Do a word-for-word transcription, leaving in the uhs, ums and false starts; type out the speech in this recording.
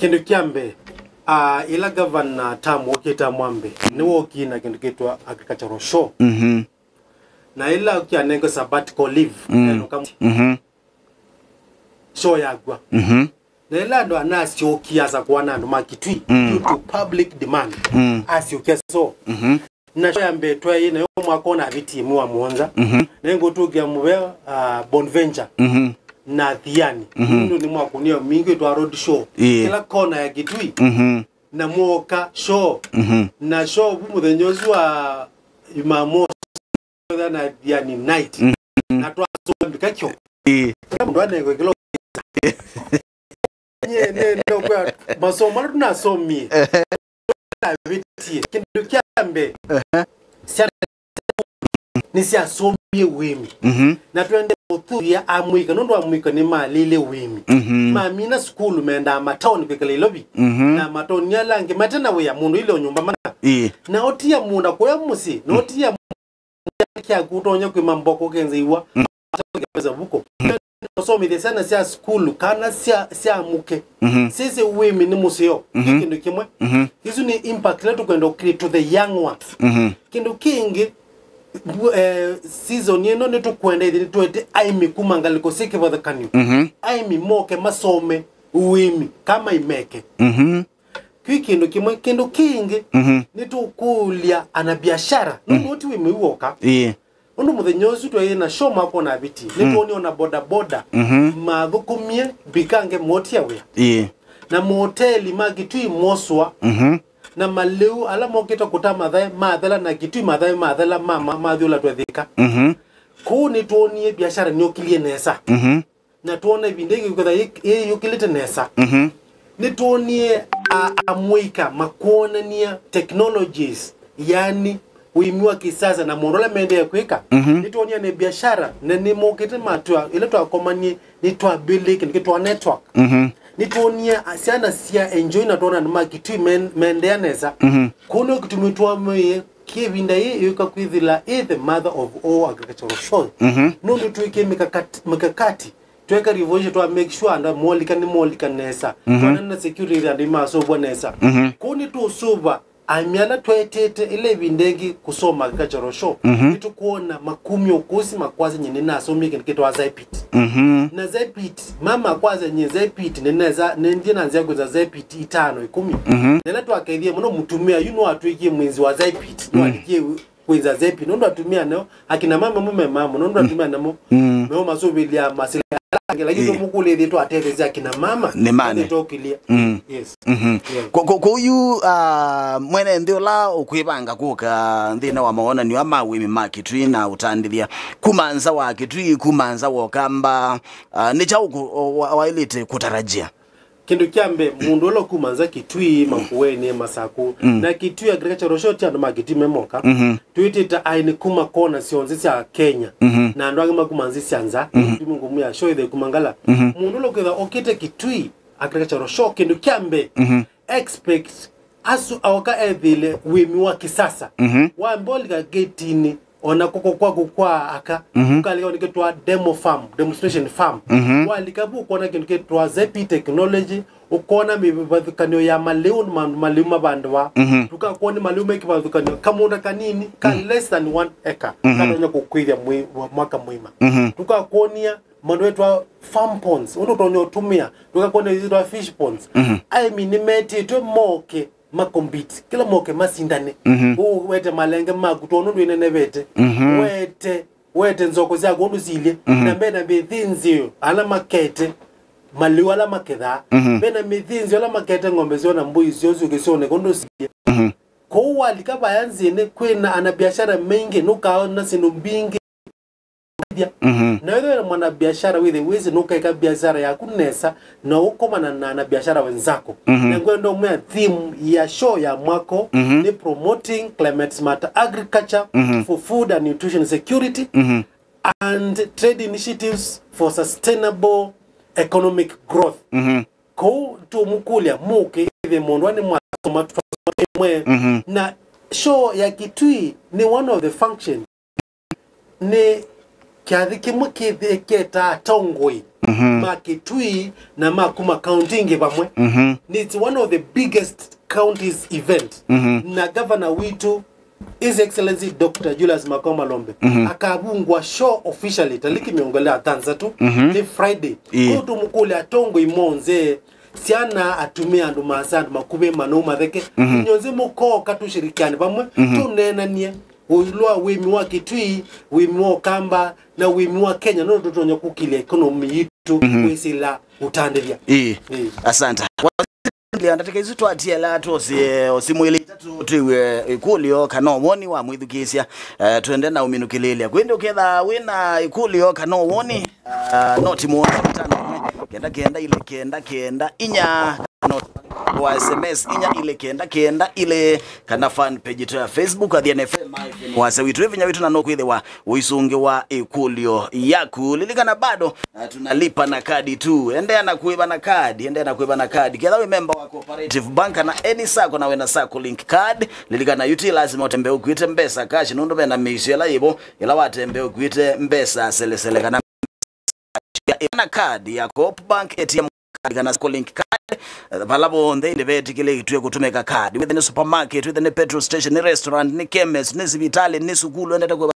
Kĩndũ kya mbee, ah, ĩla gavana term wokĩte mwambe, nĩwokie na kĩndũ kĩtwa agricultural show. Mhm. Na ĩla kyanengwe sabbatical leave, mm, eno kam-, mhm, show yakw'a. Mhm. Na ĩla andũ anasyokia asa kũana andũ ma Kitui, mm, due to public demand, mm, asyokia show. Mhm. Na show ya mbee twaĩ nayo mwaka ũnavĩtie mwei wa mũonza. Mhm. Na ĩngũtũkĩa mũvea, ah, Bonventure, mhm, na Thiani. Mhm. Nũndũ nĩ mwakũnĩa mingĩ twa road show. Ĩĩ. Kĩla kona ya Kitui. Mhm. Na mwoka show. Mhm. Na show vu mũthenya ũsu wa Jumamosi na Thiani night. Mhm. Na twasũmbika kyo. Ĩĩ. Kĩla mũndũ anengwe kĩla. Nye, ne, ndokwĩa masomo ala tunasomie. Ehe. Navĩtie. Kĩndũ kya mbee, ehe, syana nĩsyasomie ũĩmi. Mhm. Na twende kũthuthya amũika, nũndũ amũika nĩmalĩle ũĩmi. Mhm. Mamina sukulu, mendaa mataoni kwĩkala Ilovi. Mhm. Na mataoni ala angĩ mate na wĩa, mũndũ ile o nyũmba mana. Ĩĩ. Na ũtia mũũnda kũya mũsyĩ, na ũtia kyaku ũtonya kwĩma mboko ũkenzeiwa, mm, pesa vuko. Mm. Ũsomithye syana sya sukulu kana sya, sya mũke. Mhm. Sisi ũĩmi nĩ mũseo. Mhm. Nĩ kĩndũ kĩmwe. Mhm. Isu nĩ impact ila tũkwenda to the young ones. Mhm. Kĩndũ kĩngĩ, mbu-, eh, season ĩno nĩtũkwenda ĩthi nĩtwete aĩmi kuma ngalĩko syĩ kĩvathũkany'o. Mhm. Aĩmi moke masome ũĩmi kama imeke. Mhm. Kĩu kĩndũ kĩmwe. Kĩndũ kĩngĩ, mhm, nĩtũkũlya anabiashara. Mm. Nũndũ ũti wĩ mĩu woka. Ĩĩ. Nũndũ mũthenya ũsu twaĩ na show mwaka ũnavĩtie, mm, nĩtwonie ona bodaboda, mhm, mathũkũmie mbikange motia wĩa. Ĩĩ. Na mahoteli ma Kitui moswa. Mhm. Na malĩu ala mokĩte kũta mathae mathela na Kitui mathae mathela ma, ma, mathyũla twethĩka. Mhm. Kũu nĩtwonie biashara nĩyũkĩlye nesa. Mhm. Na twona ĩvinda ĩngĩ kwĩtha yĩ-, yĩyũkĩlĩte nesa. Mhm. Nĩtwonie a-, amũika makwonania technologies, yani ũĩmi wa kisasa na maũndũ ala maendee kwĩka. Mhm. Nĩtwonie nĩ biashara, na nĩmokĩte matwa, ĩla twakomanie, nĩtwa build kĩndũ kĩtwa network. Mhm. Nĩtwonie a-, syana sya enjoy na twona andũ ma Kitui men-, mendea nesa. Mhm. Kũu nĩo kĩtumi twamwĩe kĩvinda yĩ yũka kwĩthĩla ĩ the mother of all agricultural shows. Mhm. Nũndũ twĩkĩe mikakati, mikakati, tweka revolution, twa make sure andũ molika nĩ molika nesa. Mhm. Twana na security andũ imasũvwa nesa. Mhm. Kũu nĩtũsũva aĩmi ala twetete ĩla ĩvinda ĩngĩ kũsoma agricultural show. Mhm. Nĩtũkwona makumya ũkũsi makwasya nyie nĩnasomie kĩndũ kĩtwa Zypit. Mhm. Na Zypit, mama kwasya nyie Zypit nĩnesa, nĩndie na nzĩa kwĩsa Zypit itano, ikũmi. Mhm. Na ĩla twakethie mũno mũtumĩa yu nĩwatwĩkie mwĩnzi wa Zypit, mm, nĩwalikie kwĩnza Zypit, nũndũ atumĩa nao, akina mama mo me mamo, nũndũ, mm, atumĩa namo, mm, meo masũvĩlya masila angĩ, lakini, ĩĩ, tũmũkũlĩthie twatetheesya akina mama, nĩ mane, nĩtokĩlye. Mm. Yes. Mhm. Yes. Ko-, ko-, kũu yu, ah, mwene nthĩ ũla ũkwĩvanga kũka nthĩnĩ wa mawonanio ma ũĩmi ma Kitui na ũtandĩthya, kuma nza wa Kitui, kuma nza wa Ũkamba, ah, nĩ kyaũ kũ-, wa-, waĩlĩte kũtarajia? Kĩndũ kya mbee, mũndũ ũla ũkuma nza Kitui, Makueni, Masaku, mm, na Kitui Agricultural Show ti andũ ma Kitui me moka. Mhm. Twĩtĩte aĩmi kuma kona syonthe sya Kenya, mhm, na andũ angĩ makuma nthĩ sya nza. Mhm. Tumi ngũmwĩa show ĩthe kuma Ngala. Mhm. Mũndũ ũla ũkĩtha okĩte Kitui Agricultural Show, kĩndũ kya mbee, mhm, expect asu aoka ethĩle ũĩmi wa kisasa. Mhm. Wambe ũlika getinĩ, ona kũkũ kwaku kwa aka, mhm, ũkalika nĩkĩtwa demo farm, demonstration farm. Mhm. Walika vu ũkona kĩndũ kĩtwa Zypit technology, ũkona mĩvathũkanĩo ya malĩu, ma-, malĩu mavandĩwa. Mhm. Tũkakwoni malĩu me kĩvathũkanĩo, kamũũnda kanini, ka, mhm, less than one acre, mhm, katonya kũkwĩthya mwĩ-, wa mwaka mũima. Mhm. Tũkakwonia mandũ etwa farm ponds, ũndũ ũtonya ũtũmĩa, tũkakwona ĩtwa fish ponds. Mhm. Aĩmi nĩmetĩtwe moke makompiti, kĩla moke masindane. Mhm. Ũũ wete malenge maku, tondũ nũndũ ĩnenevete. Mhm. Wete, wete nzoko syaku ũndũ silye. Mhm. Na mbena mĩthĩnzĩo ala makete, malĩu ala makethaa. Mhm. Mbena mĩthĩnzĩo ala makete ng'ombe syoo na mbũi syoo syũke syoneka ũndũ silye. Mhm. Kwoou walika vaya nzĩnĩ, kwĩna anabiashara maingĩ, nũkaona syĩndũ mbingĩ. Mhm. Na wewe mwanabiashara wĩthĩ wĩsĩ nũkeka biashara yaku nesa, na ũkomana na anabiashara wenzako. Mhm. Na ngwenda ũmwĩa theme ya show ya mwako, mhm, nĩ promoting climate smart agriculture, mhm, for food and nutrition security, mhm, and trade initiatives for sustainable economic growth. Mhm. Kũu tũmũkũlya mũke ĩthĩ mũndũ nĩ mwasoma, twasoma ĩmwe. Mhm. Na show ya Kitui nĩ one of the function nĩ Kyathĩ kĩmwe kĩthĩe kyetaa atongoi ma Kitui na ma kuma kaunti ingĩ vamwe. It's one of the biggest counties event. Na governor witũ, His Excellency Doctor Julius Makoma Malombe, akavungwa show officially taliki mĩongo ĩlĩ na thanthatũ, nĩ Friday. Ĩĩ. Kũu tũmũkũlya atongoi monthe, syana, atumĩa, andũ maasa, andũ makuvĩ, manũu, matheke, inyuĩ onthe mũkooka tũshirikiane vamwe, tũneenanie ũilu wa wĩmi wa Kitui, wĩmi wa Ũkamba, na wĩmi wa Kenya, nũndũ tũtonya kũkĩlya economy yitũ kwĩsĩla ũtandĩthya. Ĩĩ. Ĩĩ. Asante. Ndatĩka isu twatiela tũsie ũsimwĩlĩ itatũ twĩw'e ĩkũlyo kana ũwoni wa mwĩthukĩĩsya. Eh, twende na ũminũkĩlĩĩlya. Kwĩndĩ ũketha wĩna ĩkũlyo kana ũwoni, ah, noti mũonza mĩtano ĩmwe, kenda kenda ile kenda kenda inya, kana wa S M S inya ile kenda kenda ile, kana fan page yetu ya Facebook, Athiani F M hyphen wasya witũ. Ĩ vinya witũ na nũkwĩthĩwa ũisũngĩwa ĩkũlyo yaku. Lilikana bado, ah, tunalipa na kadi tu. Endeea na kũĩva na kadi, endeea na kũĩva na kadi. Ketha wĩ memba wa Cooperative Bank kana any sacco na wĩna sacco link card, lilikana yu ti lazima ũtembee ũkuĩte mbesa cash, nũndũ vena mĩisyo ĩla yĩvo, ĩla watembea ũkuĩte mbesa selesele kana na kadi ya Coop Bank, A T M card kana sacco link card. Vala vonthe ĩndĩ vetĩkĩlĩtw'e kũtũmĩka kadi. Wĩthe nĩ supermarket, wĩthe nĩ petrol station, nĩ restaurant, nĩ chemist, nĩ sivitalĩ, nĩ sukulu, wendete kwĩva